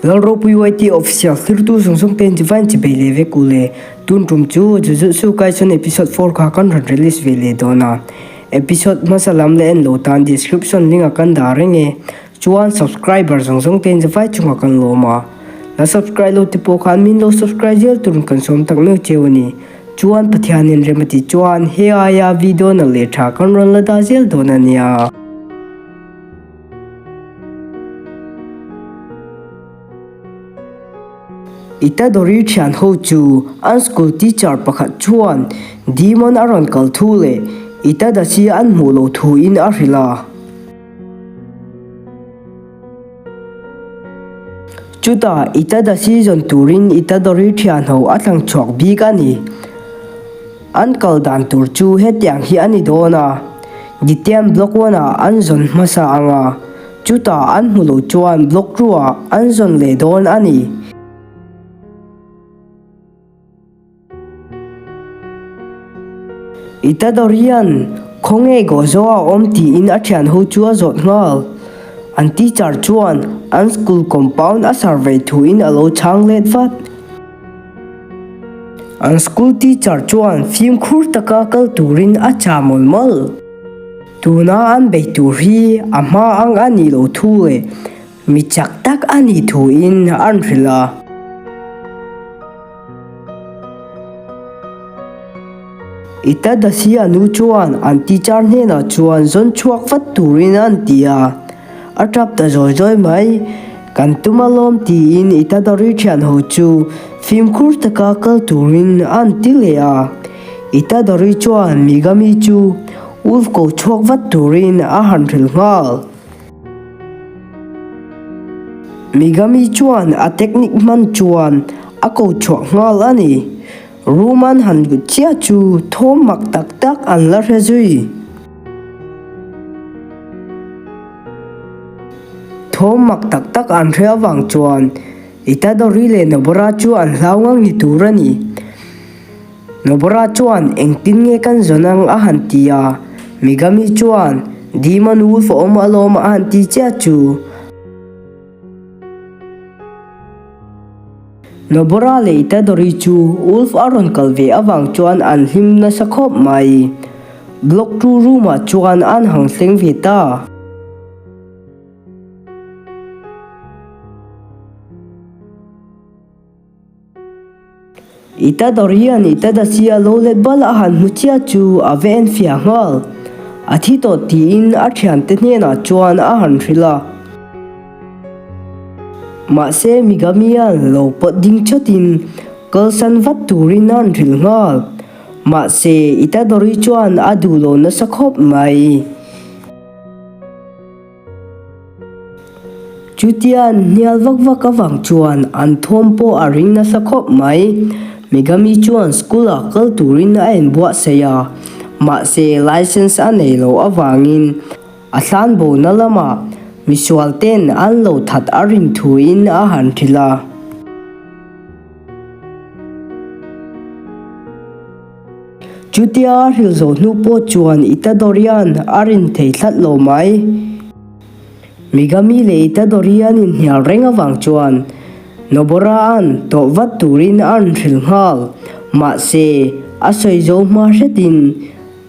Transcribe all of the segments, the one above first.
Lalropui YT Official hlirtu zawng zawng te Divine chi bei leh vek u le. Tun tum chu Jujutsu Kaisen episode 4 kha kan rawn release ve leh dawn a. Episode hmasa lam leh en lo tan description link ah kan dah reng e. Chuan subscriber zawng zawng te Divine chungah kan lawm a. La subscribe lo te pawh khan min lo subscribe zel turin kan sawm tak meuh cheu a ni. Chuan Pathianin rem a tih chuan he aia video na leh tha kan rawn la dah zel dawn a nia. Itadori thian ho chu an school teacher pakhat chuan Demon a rawn kal thu leh Itadachi an hmuh loh thu in a hrilh a. Chutah Itadachi zawn turin Itadori thian ho a thlang chhuak bik a ni. An kal dan tur chu hetiang hi a ni dawn a, Ditian Block one ah an zawn hmasa ang a, chutah an hmu lo chuan Block two ah an zawn leh dawn a ni. Itadorian khawnge Gozo a awm tiin a thian ho chu a zawt nghal. An teacher chuan an school compound a survey thuin a lo chhang let vat. An school teacher chuan fimkhur taka kal turin a chah mawlh mawlh. Tuna an bei tur hi a hma ang a nih loh thu leh mi chak tak a nih thuin an hrilh a. Itadasi anu chuan an teacher hnenah chuan zawn chhuak vat turin an ti a. A tap ta zawi zawi mai. Kan tum alawm tiin Itadori thian ho chu fimkhur taka kal turin an ti leh a. Itadori chuan Migami chu Wolf ko chhuak vat turin a han hrilh nghal. Migami chuan a technique hman chuan a ko chhuak nghal a ni. Room an han lut chiah chu thawm mak tak tak an la hre zui. Thawm mak tak tak an hre avang chuan Itadori leh Nobara chu an hlau ngang ni tur a ni. Nobara chuan engtin nge kan zawn ang a han ti a, Megami chuan Demon Wolf a awm alawm a han ti chiah chu. Nobara leh Itadori chu Wolf a rawn kal ve avang chuan an hlim nasa khawp mai. Block two room ah chuan an hang thleng ve ta. Itadori-a'n Itadachi a lo let bal a han hmu chiah chu a va en fiah nghal. A thi tawh tiin a thiante hnenah chuan a han hrilh a. Mahse Migami-a'n lo pawt ding chawtin kalsan vat turin a han hrilh nghal. Mahse Itadori chuan a duh lo nasa khawp mai. Chutian hnial vak vak avang chuan an thawm pawh a ring nasa khawp mai. Megami chuan school ah kal turin a inbuatsaih a, mahse license a nei loh avangin a thlan bona lamah misual ten an lo that a rin thuin a han hrilh a. Chutia a hrilh zawh hnu pawh chuan Itadorian a rin thei thlat lo mai. Megami leh Itadorian inhnial reng avang chuan Nobora-a'n tawh vat turin a rawn hrilh nghal. Mahse, a sawi zo hma hretin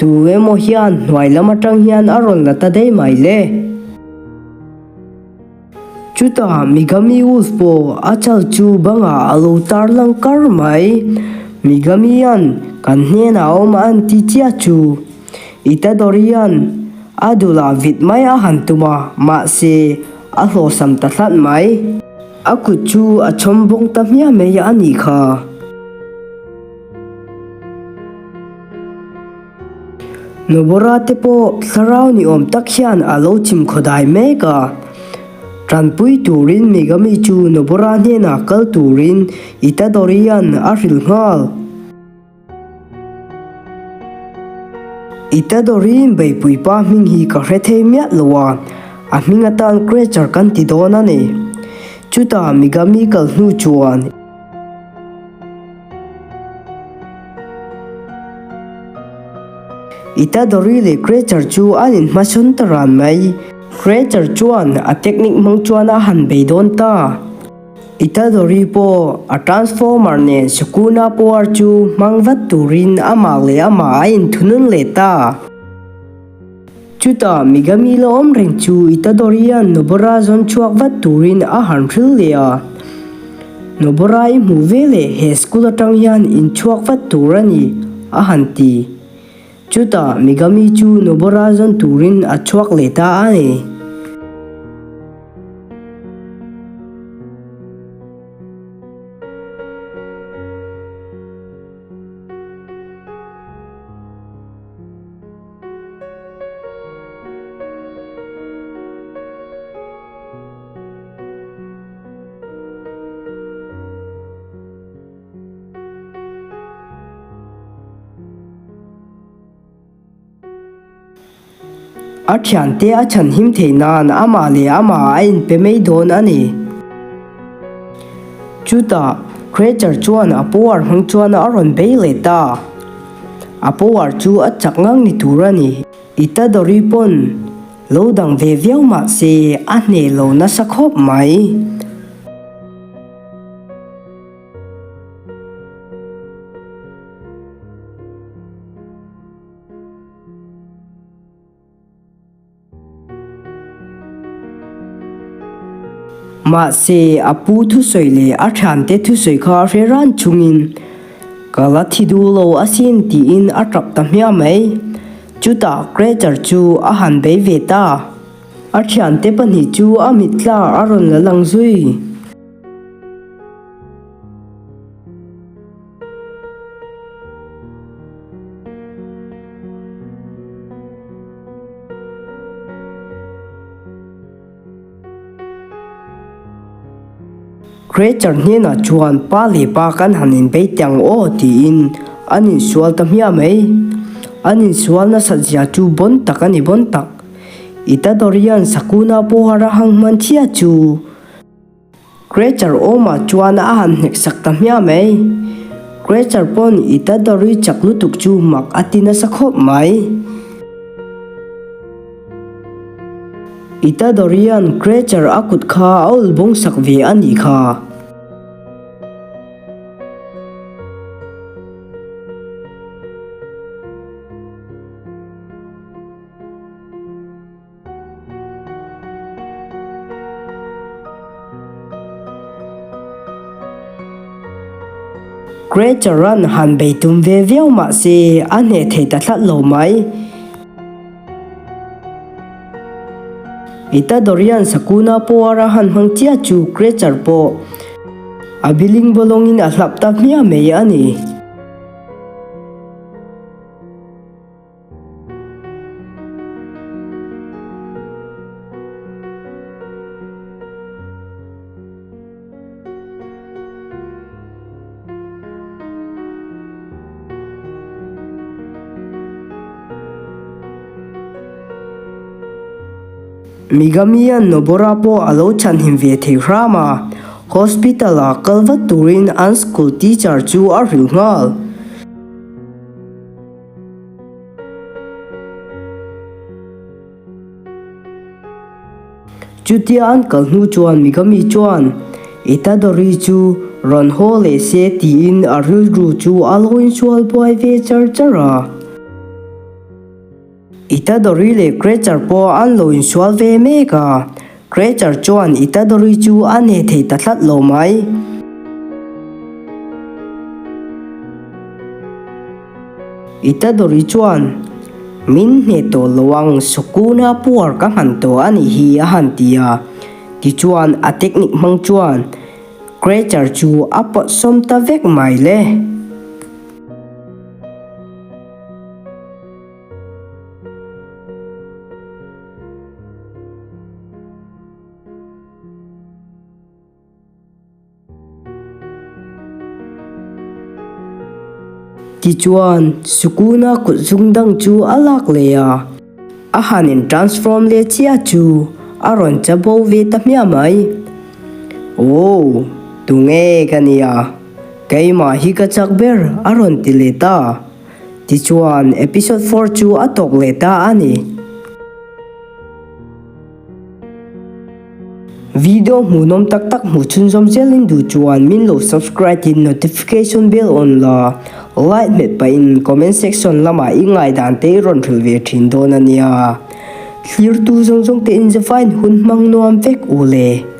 tu emaw hian hnuai lam atang hian a rawn la ta daih mai le. Chutah Megami Wolf pawh a chal chu bangah a lo tar lang kar mai. Megami-a'n kan hnenah a awm an ti chiah chu. Itadori-a'n a dulah vit mai a han tum a, mahse a hlawhsam ta hlat mai. A kut chu a chhawm bawng ta hmiah mai a nih kha. Nobora te pawh thlarau ni awm tak hian a lo chim khawdai mek a. Tanpui turin Megami chu Nobora hnenah kal turin Itadori-a'n a hrilh nghal. Itadori-in beihpui pa hming hi ka hre thei miah lo a, a hming atan Creature kan ti dawn a ni. Chutah Megami kal hnu chuan. Itadori leh Creature chu an inhmasawn ta ran mai. Creature chuan a technique hmang chuan a han bei dawn ta. Itadori pawh a transformer nen Sukuna power chu hmang vat turin amah leh amah a inthunun leh ta. Chutah Megami la awm reng chu Itadori-a'n Nobara zawn chhuak vat turin a han hril leh a. Nobara i hmuh ve leh he school atang hian inchhuak vat tur a ni, a han ti. Chutah Megami chu Nobara zawn turin a chhuak leh ta a ni. A thiante a chhanhim theih nan amah leh amah a inpe mai dawn a ni. Chutah Creature chuan a power hmang chuan a rawn bei leh ta. A power chu a chak ngang ni tur a ni. Itadori pawn lo dang ve viau mah se a hneh lo nasa khawp mai. Mahse, a pu thusawi leh a thiante thusawi kha a hre ran chungin, Ka la thi duh lo asin tiin a tap ta hmiah mai. Chutah Crater chu a han bei ve ta. A thiante pahnih chu a mitla a rawn la lang zui. Creature hnenah chuan pa leh pa kan han inbei teh ang aw tiin an insual ta hmiah mai. An insual nasat zia chu bawn tak a ni bawn tak. Itadorian Sakuna pawha rahang hman chiah chu. Creature awmah chuan a han hnek sak ta hmiah mai. Creature pawn Itadori chak lutuk chu mak a ti nasa khawp mai. Itadorian Creature a kut kha a ul bawng sak ve a nih kha. Creature-a'n han bei tum ve viau mah se a hneh thei ta tlat lo mai. Itadorian Sakuna power a han hmang chiah chu Creature pawh a biling bawlawngin a hlap ta hmiah mai a ni. Megami-a'n Nobara pawh a lo chhanhim ve thei hram a, hospital-ah kal vat turin an school teacher chu a hrilh nghal. Chutia an kal hnu chuan Megami chuan Itadori chu rawn haw leh se tiin a rilru chu a lo insual buai ve char char a. Itadori leh Creature pawh an lo insual ve mek a, Creature chuan Itadori chu a hneh thei ta tlat lo mai. Itadori chuan, Min hneh tawh lo ang, Sukuna puar ka hman tawh a nih hi a han ti a. Tichuan a technique hmang chuan Creature chu a pawt sawm ta vek mai le. Tichuan, Sukuna kut zung dang chu a lak leh a, a han in transform leh chiah chu a rawn cha bo ve ta hmiah mai. Aw, tunge ka nia, keimah hi ka chak ber a rawn ti leh ta. Tichuan, episode four chu a tawk leh ta a ni. Video hmuhnawm tak tak hmuh chhunzawm zelin duh chuan min lo subscribe in notification bell on la, like hmet pahin comment section lamah i ngaihdan te i rawn hrilh ve thin dawn a nia. Thlirtu zawng zawng te in zavain hun hmang nuam vek u le.